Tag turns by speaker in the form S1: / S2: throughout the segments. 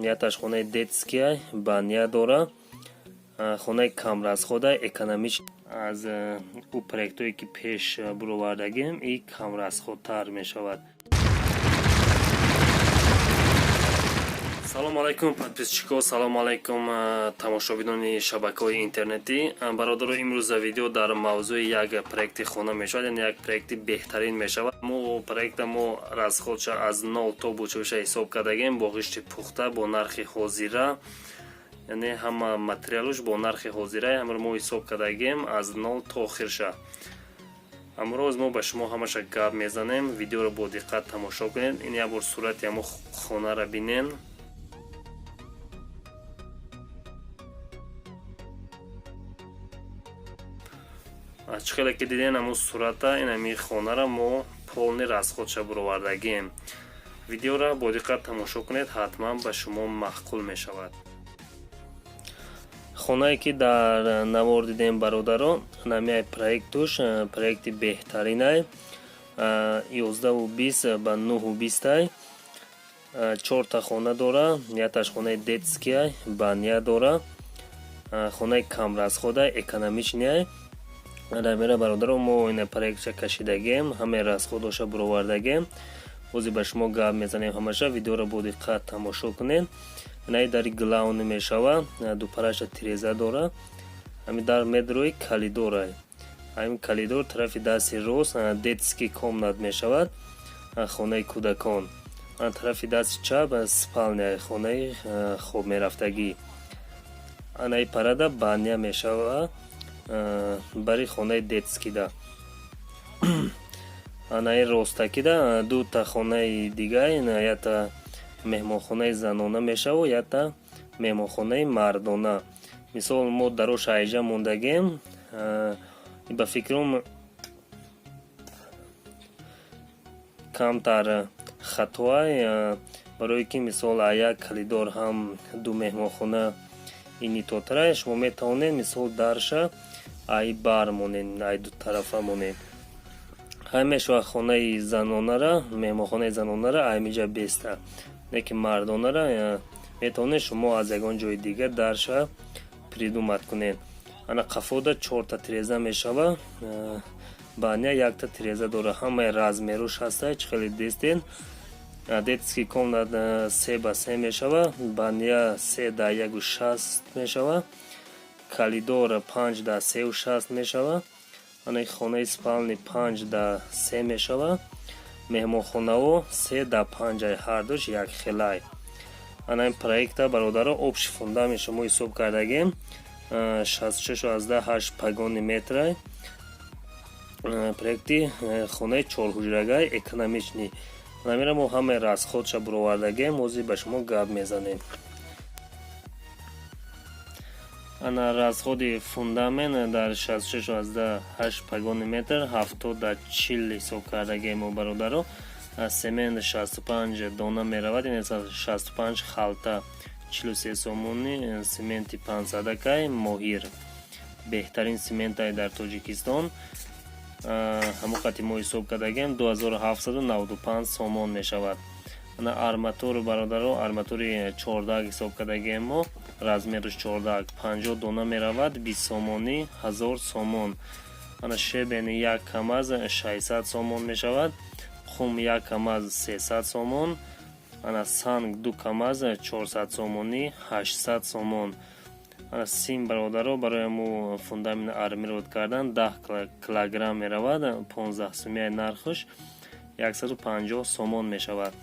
S1: Нияташ хонаи детския, баня дора, хонаи камрасхода, экономич. Аз ӯ проектҳое, ки пеш буровардагем, и камрасходтар мешавад. Салому алайкум, подписчико, салому алайкум, тамошобинони шабакаҳои интернетӣ. Бародаро, имрӯза видео дар мавзӯи як проекти хона мешавад, яъне як проекти беҳтарин мешавад. Мо проекта мо расходша аз нол то бучӯша ҳисоб кардагем, бо ғишти пухта, бо нархи ҳозира, яъне ҳама материалуш бо нархи ҳозира, ҳамаро мо ҳисоб кардагем аз нол то охирша. Амрӯз мо ба шумо ҳамаша гап мезанем. Видеоро бо диққат тамошо кунед. Ин як бор сурати ҳамо хонара бинен. Чӣ хеле ки диден ҳамун сурата, ин ҳами хонара мо полный расходша буровардагем. Видеоро бо диққат тамошо кунед, ҳатман ба шумо маъқул мешавад. Хонае, ки дар навор дидем, бародаро, намияй проектуш проекти беҳтаринай, 11,20 ба 9,20-ай, чорта хона дора, нияташ хонаи детскияй, баня дора, хонаи камрасхода, экономичныяй. Рамера, бародаро, мо ина проектша кашидагем, ҳамаи расходоша буровардагем. Бози ба шумо гап мезанем ҳамаша. Видеоро бо диққат тамошо кунед. Инаи дари главный мешава, дупараша тиреза дора. Ҳами дар медрои калидорай. Ҳамин калидор тарафи дасти рост детский комнат мешавад, хонаи кӯдакон. Тарафи дасти чап спальня, хонаи хоб мерафтагӣ. Анаи парада баня мешава бари хонаи детскида. Анаи ростакида дута хонаи дига, ята меҳмонхонаи занона мешаву ята меҳмонхонаи мардона. Мисол, мо дарош айҷа мондагем, ба фикрам, камтар хатоай, барое ки, мисол, як калидор ҳам ду меҳмонхона инитотарай. Шумо метавонед, мисол, дарша ай бар монед, ай ду тарафа монед. Ҳай мешавад, хонаи занонара, меҳмонхонаи занонара аймиҷа беста, лекин мардонара метавонед шумо аз ягон ҷои дига дарша придумать кунед. Ана қафода чорта тиреза мешава, баня якта тиреза дора. Ҳамаи размеруш ҳаста, чӣ хеле дестен. Детский комнат 3 ба 3 мешава, баня 3 да 1,60 мешава, калидор 5 да 3,60 мешава, ана хонаи спальни 5 да 3 мешава, меҳмонхонао 3 да 5-ай, ҳардуш якхелай. Ана ин проекта, бародаро, общий фундамент шумо ҳисоб кардагем 66,8 погони метрай. Проекти хонаи чорҳуҷрагай, экономичный. Намира мо ҳамаи расходша буровардагем, ҳозир ба шумо гап мезанем. Ана расходи фундамент дар 66,8 погони метр 70 да 40 ҳисоб кардагем мо, бародаро. Семент 65 дона меравад, яъне 65 халта 43 сомони. Сементи пансадакай моҳир, беҳтарин сементай дар Тоҷикистон. Ҳамон қати мо ҳисоб кардагем, 2795 сомон мешавад. Ана арматур, бародаро, арматури чордаак ҳисоб кардагем мо, размеруш чордаак, 50 дона меравад, 20 сомонӣ, 1000 сомон. Ана щебень як камаз 600 сомон мешавад, хум як камаз 300 сомон, ана санг ду камаз 400 сомонӣ, 800 сомон. Ана сим, бародаро, барои ҳамо фундамент армировать кардан 10 килограмм меравад, 15 сумияи нархш, 150 сомон мешавад.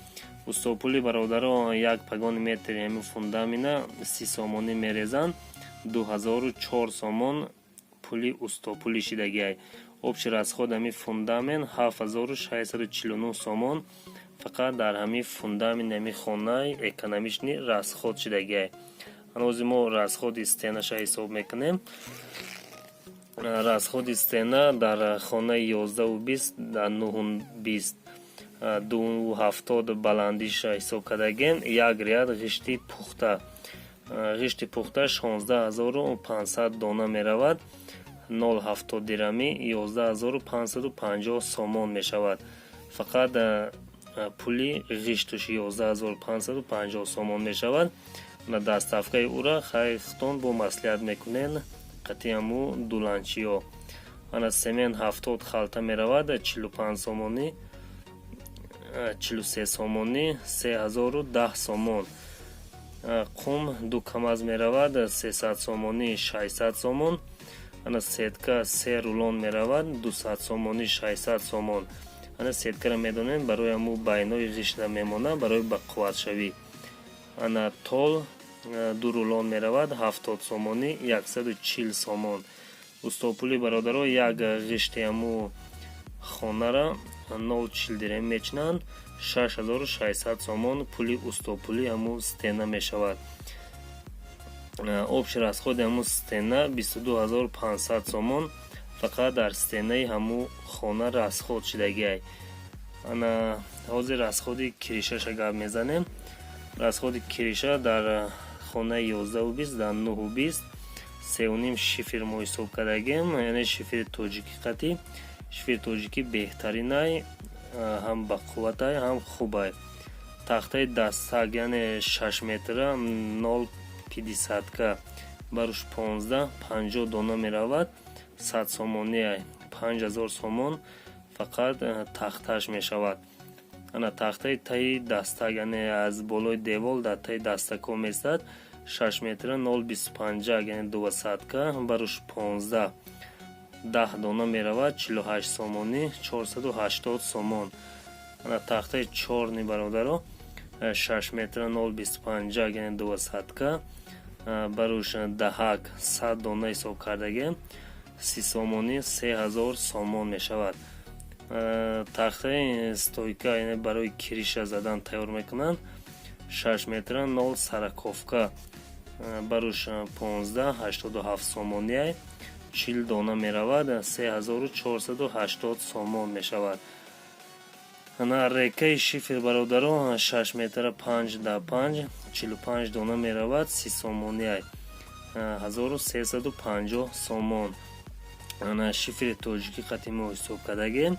S1: Устопули, бародаро, як погони метри ҳами фундамина 30 сомонӣ мерезанд, 2004 сомон пули устопули шидагиай. Общий расход ҳами фундамент 7649 сомон, фақат дар ҳами фундамент ҳами хонаи экономичный расход шидагиай. Ҳанӯзи мо расходи стенаша ҳисоб мекунем. Расходи стена дар хонаи 11,20 дар 9,20, 2,70 баландиша ҳисоб кардагем. Як ряд ғишти пухта, ғишти пухта 16 500 дона меравад, 0,70 дирами, 11 550 сомон мешавад. Фақат Пули ғиштуш 11 550 сомон мешавад. Доставкаи ӯра хайхтон бо маслиҳат мекунен қатъи ҳаму дуланчиё. Ана семент 70 халта меравад, 45 сомонӣ, 43 сомонӣ, 3010 сомон. Қум ду КамАЗ меравад, 300 сомонӣ, 600 сомон. Ана сетка се рулон меравад, 200 сомонӣ, 600 сомон. Ана сеткара медонем, барои ҳаму байнои ғишта мемонад, барои бақувватшавӣ. Ана тол ду рулон меравад, 70 сомонӣ, 140 сомон. Устопули, бародаро, як ғишти ҳаму хонара 0,40 дирем мечинанд, 6600 сомон пули устопули ҳаму стена мешавад. Общий расходи ҳаму стена 22 500 сомон фақат дар стенаи ҳаму хона расход шудагиай. Ана ҳозир расходи крышаша гап мезанем. Расходи крыша дар хонаи 11 у 20 дар 9 у 20 сеуним шифер мо ҳисоб кардагем, яъне шифери тоҷикӣ. Қатъи шифери тоҷикӣ беҳтаринай, ҳам бақувватай, ҳам хубай. Тахтаи дастак, яъне 6 метра, 0,50-ка, баруш 15, 50 дона меравад, 100 сомониай, 5000 сомон фақат тахтааш мешавад. Ана тахтаи таи дастак, яъне аз болои девол дар таи дастакҳо местад, 6 метра, 0,25, яъне дувасадка, баруш 15, 10 дона меравад, 48 сомонӣ, 480 сомон. Ана тахтаи чёрный, бародаро, 6 метра, 0,25, яъне дувасадка, баруш даҳак, 100 дона ҳисоб кардагем, 30 сомонӣ, 3000 сомон мешавад. Тахтаи стойка, яъне барои крыша задан тайёр мекунанд, 6 метра, 0,40-ка, баруш 15, 87 сомониай, 40 дона меравад, 3480 сомон мешавад. Ана рейкаи шифер, бародаро, 6 метра, 5 да 5, 45 дона меравад, 30 сомониай, 1350 сомон. Ана шифери тоҷикӣ қати мо ҳисоб кардагем,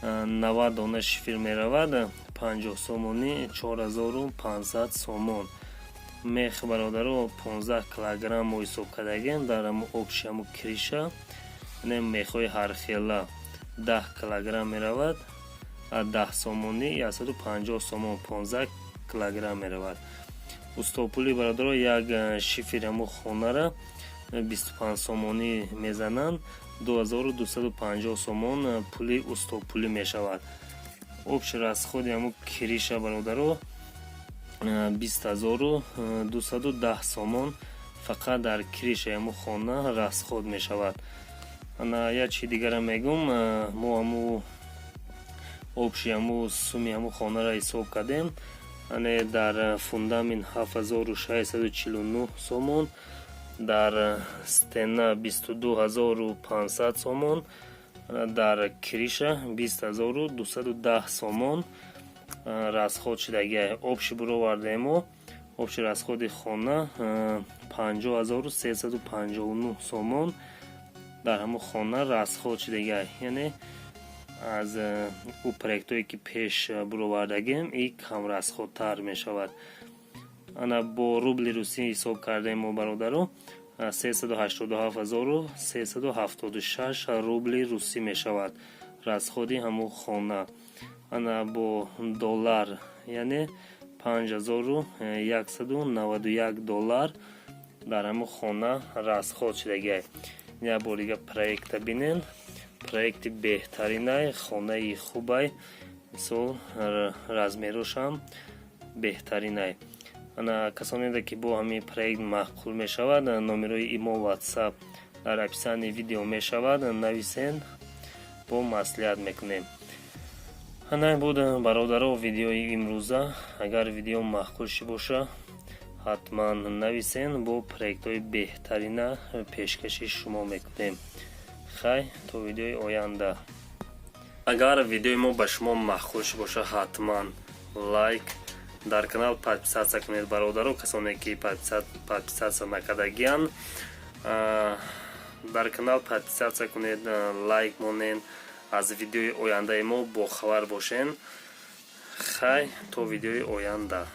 S1: 90 дона шифер меравад, 50 сомонӣ, 4500 сомон. Мех, бародаро, 15 килограмм мо ҳисоб кардагем дар ҳаму общий ҳаму крыша, яъне мехҳои ҳархела, 10 килограмм меравад, 10 сомонӣ, 150 сомон, 15 килограмм меравад. Устопули, бародаро, як шифери ҳаму хонара 25 сомонӣ мезананд, 2250 сомон пули устопулӣ мешавад. Общий расходи ҳаму крыша, бародаро, 20 210 сомон фақат дар крышаи ҳаму хона расход мешавад. Ана як чи дигара мегум: мо ҳаму общий ҳаму суми ҳаму хонаро ҳисоб кардем, ане дар фундамент 7649 сомон, дар стена 22 500 сомон, дар крыша 20 210 сомон расход шудагиай. Общий буровардему, общий расходи хона 50 359 сомон дар ҳамун хона расход шудагиай, яъне аз ӯ проектҳое ки пеш буровардагем, и камрасходтар мешавад. Ана бо рубли русӣ ҳисоб кардем мо, бародаро, 387 376 рубли русӣ мешавад расходи ҳамун хона. Ана бо доллар, яъне 5191 доллар дар ҳамун хона расход шудагиай. Як бор дига проекта бинен, проекти беҳтаринай, хонаи хубай, мисол, размерошам беҳтаринай. Ана касонеда ки бо ҳамин проект маъқул мешавад, номерои имо, Ватсап дар описании видео мешавад, нависен, бо маслиҳат мекунем. Ана буд, бародаро, видеои имрӯза. Агар видео маъқул ши боша, ҳатман нависен, бо проектҳои беҳтарина пешкаши шумо мекунем. Хай, то видеои оянда. Агар видеои мо ба шумо маъқул ши боша, ҳатман лайк, дар канал подписаться кунед, бародаро. Касоне ки подписаться накардагиянд, дар канал подписаться кунед, лайк монед, аз видеои ояндаи мо бохабар бошен. Хай, то видеои оянда.